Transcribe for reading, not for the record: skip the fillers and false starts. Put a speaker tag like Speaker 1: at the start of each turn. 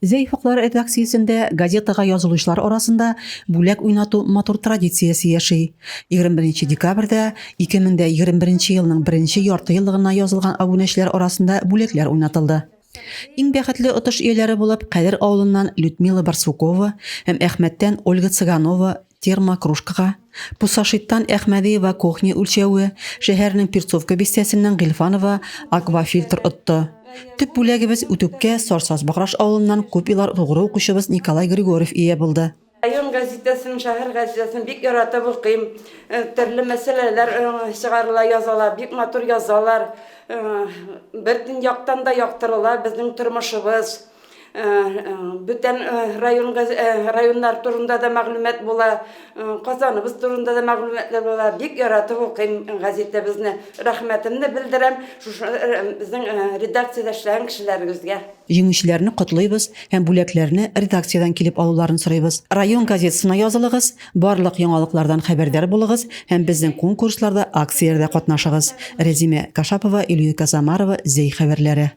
Speaker 1: Зәй офыклары редакциясендә газетага язылучылар арасында бүләк уйнату матур традициясе яши. 21 декабрьдә 2021 елның беренче ярты еллыгына язылган абунәчеләр арасында бүләкләр уйнатылды. Иң бәхетле отыш ияләре булып Кадер авылыннан Людмила Барсукова һәм Әхмәттән Ольга Цыганова термокружкага, Пусашиттан Әхмәдиева кухня үлчәве, шәһәрнең Перцовка бистәсеннән Гыйльфанова аквафильтр отты. Төп бүләгебез үтүккә Сарсаз Баграж авылыннан күп еллар тугры укучыбыз Николай Григорьев ия булды.
Speaker 2: Район газетасын, шәһәр газетасын бик яратып укыйм. Төрле мәсьәләләр чыгарыла, языла, бик матур язалар. Бөтен яктан да яктырыла безнең тормышыбыз. Бүтән район районнар турында да мәгълүмат була, Казаныбыз турында да мәгълүматлар була. Бик яратып укыйм газетабызны. Рәхмәтемне белдерәм шушы безнең редакциядә эшләгән кешеләребезгә.
Speaker 1: Җиңүчеләрне котлыйбыз һәм бүләкләрне редакциядән килеп алуларын сорыйбыз. Район газетасына язылыгыз, барлык яңалыклардан хәбәрдар булыгыз һәм безнең конкурсларда, акцияләрдә катнашыгыз. Рәзимә Кашапова, Илюя Казамарова, Зәй хәбәрләре.